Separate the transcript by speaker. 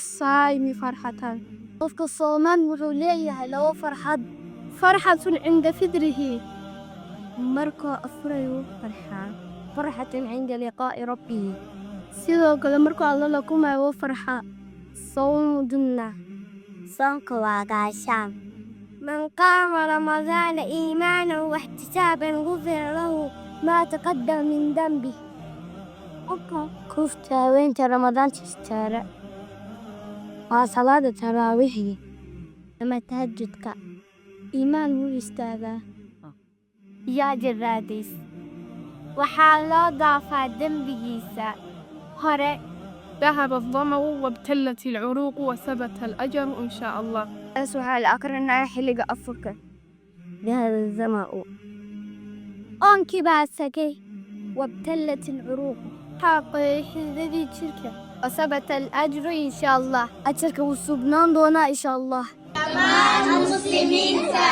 Speaker 1: للصائم فرحتان.
Speaker 2: Qofka sooman wuxuu leeyahay labo farxad.
Speaker 1: فرحة عند فطره.
Speaker 2: Markuu afurayo farxaa. فرحة عند لقاء ربه.
Speaker 1: Sidoo kale markuu Alla la kulmayo wuu farxaa.
Speaker 2: الصوم جنة. Soonka waa gaashaan. من قام رمضان إيمانا واحتسابا غفر له ما تقدم من ذنبه. Kufta haweenta Ramadaanta istaara waa salaada taraawiixda ama tahajudka.
Speaker 1: Iimaan wuu istaagaa.
Speaker 2: Yaa jiraadis. Waxaa loo dhaafaa dembigiisa hore.
Speaker 3: ذهب الظمأ وابتلت العروق وثبت الأجر إن شاء الله.
Speaker 2: Taas waxaa la akrinayaa xilliga afurka. ذهب الظمأ. Oonkii baa tagay. وابتلت العروق.
Speaker 1: Waxaa qoyay xididadii jirka. وثبت الأجر إن شاء الله.
Speaker 2: Ajarka wuu sugnaan doonaa, insha Allah.
Speaker 4: Muslimiinta.